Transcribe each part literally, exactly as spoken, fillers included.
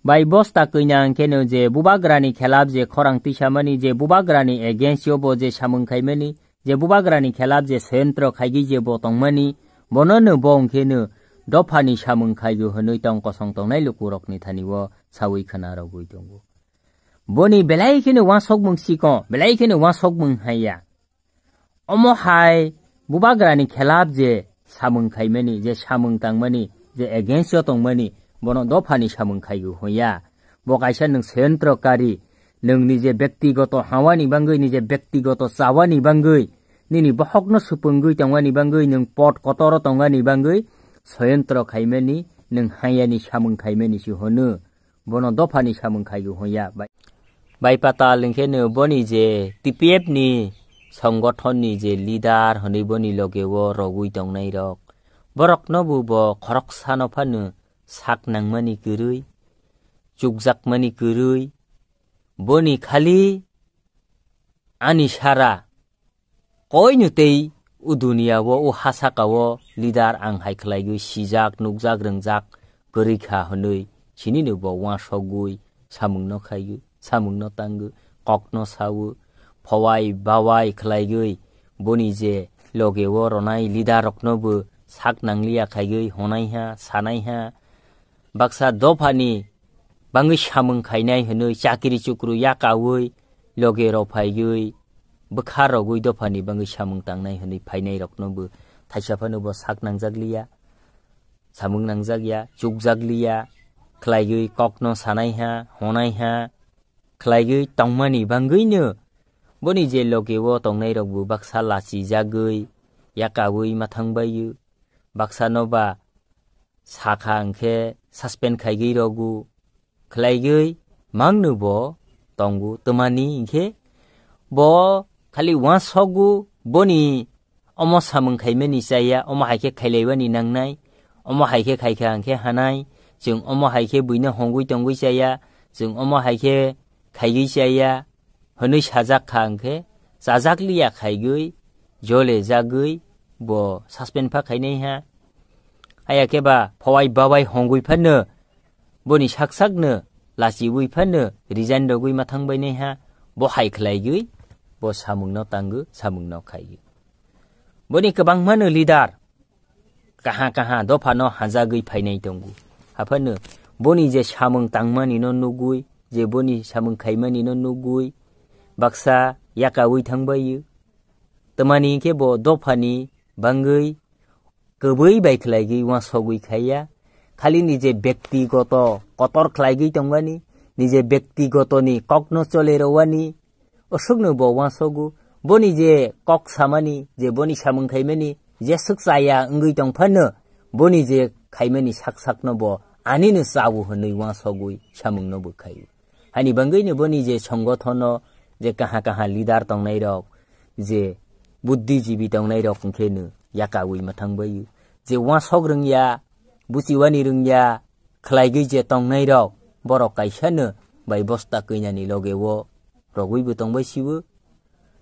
Bai bosta kwinya hwnkhe no je bubagrani khelap je khorang tisamani, je bubagrani against o bo je samung khaimani, je bubagrani khelap je soyantro khaigwi je bo tongmani, bono no bo hwnkhe no dophani samung khaigo hwnwi tong kosong tongnai lukurokni thani o sawi khna rogwi tongo. Boni belai kheno uansukmung sikon, belai kheno uansukmung haiya. Omo hai bubagrani khelap je samung khaimani, je samung tangmani, je against o tongmani, bono dophani samung khaigo hwnya. Bo kaisa nwng soyantro kari, nwng nije bektigoto hawani bangwi, nije bektigoto chawani bangwi, nini bohokno supungwi tongmani bangwi, nwng pot kotoro tongmani bangwi soyantro khaimani, nwng hayani samung khaimani si hwno. Bono dophani samung khaigo hwnya. Bai, bai patal hwnkhe no boni je T P F ni songothon ni je leader hwnwi boni loge o rogwi tongnai rok, borokno bo bo khoroksano phano sak nangmani kwrwi, chukjakmani kwrwi, boni khali ani sara koino tei o duniya o, o ha saka o leader ang hai khlaigwi sijak, nukjak, rwngjak kwrwi kha hwnwi sinino bo uansugwi samungno khaigwi, samungno tangwi, kokno sawi, phowai bawai khlaigwi boni je loge o ronai leader rokno bo sak nangliya khaigwi honaiha, sanaiha. Baksa dophani bangwi samung khainai hwnwi chakri chukru yakawi loge rok phaigwi bwkha rogwi dophani bangwi samung tangnai hwnwi phainai rokno bo thaisa phano bo sak nangjak liya, samung nangjak ya, chukjak liya, khlaigwi kokno sanaiha, honaiha, khlaigwi tongmani bangwino boni je loge o tongnai rok bo baksa lachijagwi yakawi mathang baio, baksa no ba sakha hwnkhe suspend khaigwi rogo, khlaigwi mangno bo tongo. Twmani hinkhe bo khali uansukgo, boni omo samung khaimani chaya, omo hai khe khailaibani nangnai, omo hai khe khaikha hwnkhe hanai, chwng omo hai khe buino hongwi tongwi chaya, chwng omo hai khe khaiwi chaya, hwnwi sajak kha hwnkhe, chajak liya khaigwi, jole jagwi bo suspend pha khainai ha. Haya khe ba phowai bawai hongwi phano boni sak sakno lachiwi phano resign rogwi mathang bainai ha, bo hai khlaigwi bo samungno tango, samungno khaio. Boni kwbangmano leader kaha kaha dophano hajagwi phainai tongo. Haphano boni je samung tangmani no nugwi, je boni samung khaimani no nugwi, baksa yakawi thangbaio. Twmani hinkhe bo dophani bangwi kwbwi bai khlaigwi uansugwi khaiya. Khali nije bektigoto kotor khlaigwi tongmani, nije bektigotoni kokno chole rwani, Aswkno bo uansukgo, boni je kok samani, je boni samung khaimani, jeswk chaya wngwi tong phano, boni je khaimani sak sakno bo anino chao hwnwi uansugwi samungno bo khaio. Hani bangwino boni je songothono je kaha kaha leader tongnairok, je buddhijibi tongnairok hwnkhe no yakaui mwthangbaio. Je uansuk rwngya, buchiwani rwngya, khlaigwi je tongnairok, borok kaisano bai bosta kwinani logeo rogwibo tongbai sibo,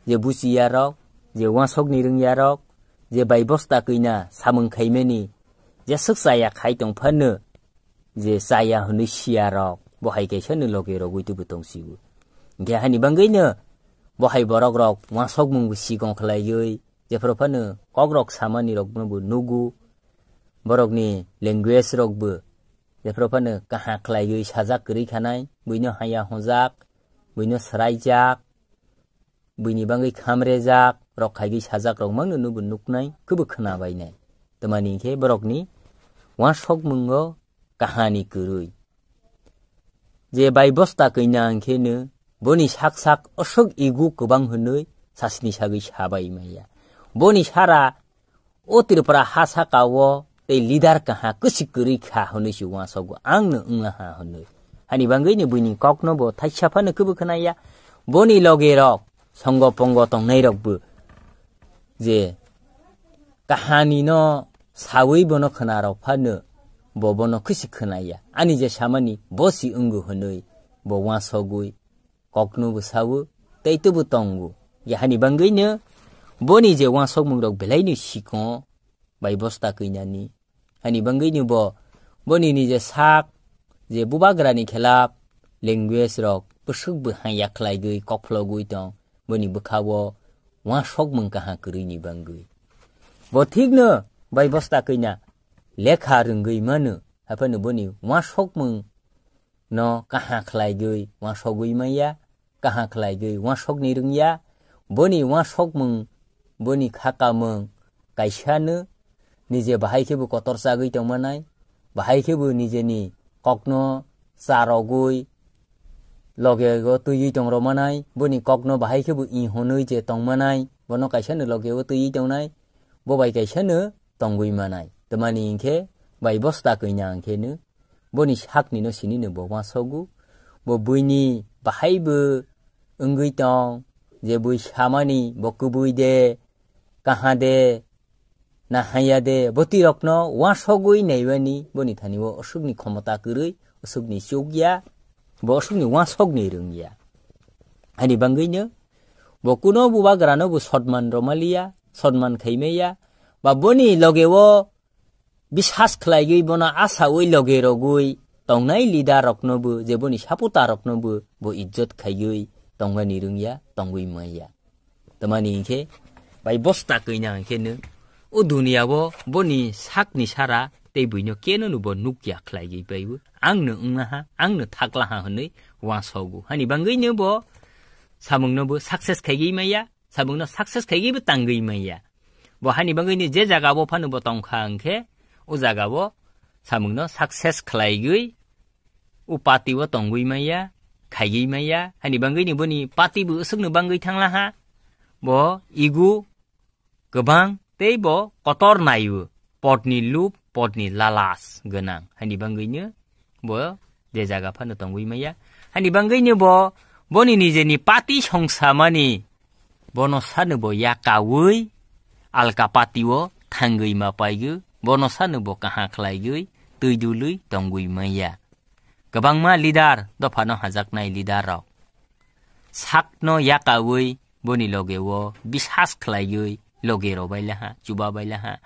je buchiya rok, je uansukni rwngya rok, je bai bosta kwina samung khaimani, jeswk chaya khai tong phano, je chaya hwnwi siya rok, bo hai kaisano loge rogwi tubu tong sibo. Hinkhe hani bangwino bo hai borok rok uansukmung bo sikong khlaiwi, jephru phano kokrok samani rokno bo nugo, borokni language rokbo jephru phano kaha khlaiwi sajak kwrwi khanai, buino haya hojak, buino swraijak, buini bangwi khamrejak rok khaigwi sajak rok mangno nubo nuknai, kwbo khwna bainai. Tamani hinkhe borokni uansukmungo kahani kwrwi. Je bai bosta kwina hinkhe no boni sak sak aswk ego kwbang hwnwi sasni sagwi sabai manya. Boni sara o Tripura ha saka o tei leader kaha kwsik kwrwi kha hwnwi se uansukgo, ang no wngla ha hwnwi. Hani bangwi ni buini kokno bo thaisa phano kwbo khwnaya. Boni loge rok, songo pongo tongnai rok bo je kahani no sawi bono khwna rok phano bo bono kwsik khwnaya. Ani je samani bo si wngo hwnwi bo uansugwi kokno bo sawo, tei tubo tongo. Yahani bangwino boni je uansukmung rok belai no sikong bai bosta kwinani. Hani bangwino bo boni nije sak je bubagrani khelap language rok bwswk bwhang yakhlaigwi kokphlogwi tong, boni bwkhao uansukmung kaham kwrwini bangwi. Bo thikno bai bosta kwina lekha rwngwi mano, haphano boni uansukmung no kaham khlaigwi uansugwi manya, kaham khlaigwi uansukni rwngya, boni uansukmung, boni khakamung kaisano nije bahai khe bo kotor chagwi tongmanai, bahai khe bo nijeni kokno charogwi logeo twiwi tongrokmanai, boni kokno bahai khe bo i hwnwi je tongmanai, bono kaisano logeo twiwi tongnai, bo bai kaisano tongwi manai. Tamani hinkhe bai bosta kwina hinkhe no boni sakni no sini no bo uansugo. Bo buini bahai bo wngwi tong, je bui samani bo kubui de, kaha de, na haya de, bwtwi rokno uansugwi naimani boni thani o aswkni khomota kwrwi, aswkni chukya, bo aswkni uansukni rwngya. Ani bangwino bo kuno bubagrano bo sotman romaliya, sotman khaimaya, ba boni logeo bisas khlaigwi bono asaui loge rogwi tongnai leader roknobo je boni supporter roknobo bo ijjot khaiwi tongmani rwngya, tongwi manya. Tamani hinkhe bai bosta kwina hinkhe no o duniya o boni sakni sara tei buino keno no bo nukya khlaigwi paibo. Ang no wngnaha, ang no thaklaha hwnwi uansogo. Hani bangwino bo samungno bo success khaigwi manya, samungno success khaigwi bo tangwi manya. Bo hani bangwino je jaga o phano bo tongkha hinkhe o jaga o samungno success khlaigwi o party o tongwi manya, khaigwi manya. Hani bangwino boni party bo aswkno bangwi thanglaha. Bo ego kwbang tei bo kotor naio, podni lup, podni lalas gwnang. Hani bangwino bo je jaga phano tongwi manya. Hani bangwino bo boni nijeni party songsamani bono sano bo yakaui alka party o thangwi ma paigwi, bono sano bo kaha khlaigwi twi dului tongwi manya. Kwbangma leader, dophano hajaknai leader rok sakno yakaui boni logeo bisas khlaiwi loge robai laha, chuba bai laha.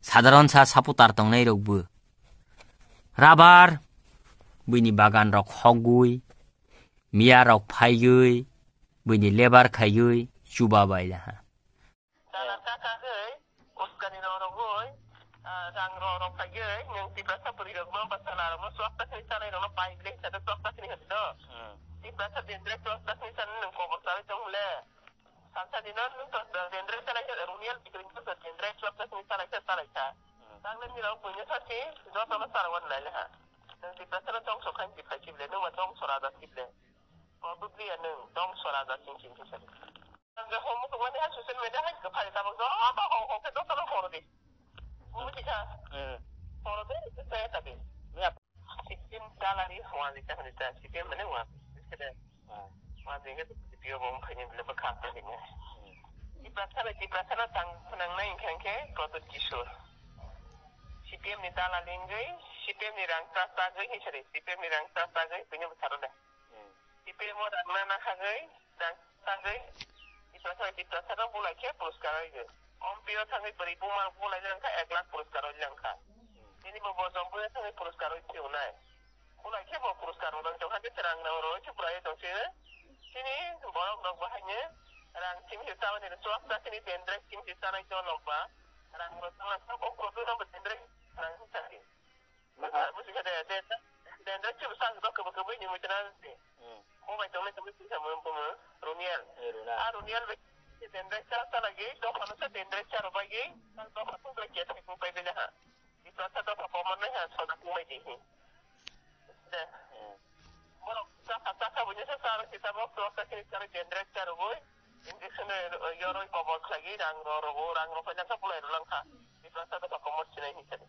Sadharon sa supporter tongnai rokbo rabar buini bagan rok hogwi, miya rok phaiwi, buini lebar khaiwi chuba bai laha. Dala kakagwi, uskani rok rogwi, ah, rang rok rok khaigwi, nwng Tiprasa bwrwi rokno bwsala rokno chwak chakni chanai rokno pai bile hwnkhe chwak chakni hwnkhe do. Hmm. Tiprasa dendrek chwak chakni chanai nwng kobor salai tong le. Salsa dino nwng to dendrek salai khe, runial bikring to dendrek chwak chakni salai khe salai kha. Hmm. Tanglen ni rok buino sasi, jotono sarwan nai le ha. Nwng Tiprasa no tongso khan tiphai kible, nwng ma tongso raja kible. Probably ya nwng tongso raja sing sing khe sari. Ang homo tongmani hai social media hai kwphai tabuk joto hong hong khe jotono horo di. Buji kha. Hmm. Horo de, saya tapi. Ya. Sikim dalari hwani ta hwani ta, sikim mane wa. Kede. Ah. Wa jenge video bom phani le bakha ta ni. Hmm. Tiprasa le Tiprasa na tang phunang nai khang khe Pradyut Kishore. C P M ni dalali wngwi, C P M ni rang ta chagwi hinwi sari, C P M ni rang ta chagwi buino bwsaro le. Hmm. C P M o rang na na hagwi, rang chagwi, Tiprasa, Tiprasa no bulai khe puraskar oi gwi. M P o thangwi bwrwi buma bulai lang kha ek lakh puraskar oi lang kha. Hmm. Nini bo bojong buino thangwi puraskar oi phiyo nai. Bulai khe bo puraskar rwna tong kha, je rang rang rw khe bulai tong se. Chini borok rok bo haino rang chini se chabani rw chuak ta chini dendrek chini se chanai to nokba. Rang rw tong lang kha, o kotor no bo dendrek rang se chadi. Aha. Buji kha de, de, dendrek chini sa do kebo kebo ni muchina de. Hmm. Bo bai tong le kebo chini sa mo bo mo Roniel. Eh, Roniel. A Roniel be dendrek cha cha lagi, do kono sa dendrek cha rw bai gi, do kono sa ke thik bai bele ha. Tiprasa dopha komo nai ha, soda kumai di hi. De. Hmm. Borok chakha, chakha buino se charo kita bo, to sa kini charo dendrek charo boi. Injection roi, yoroi kobor khlai gi, rang ro, rogo, rang ro, khaina kha bulai ro lang kha. Tiprasa dopha komo sinai hi sari.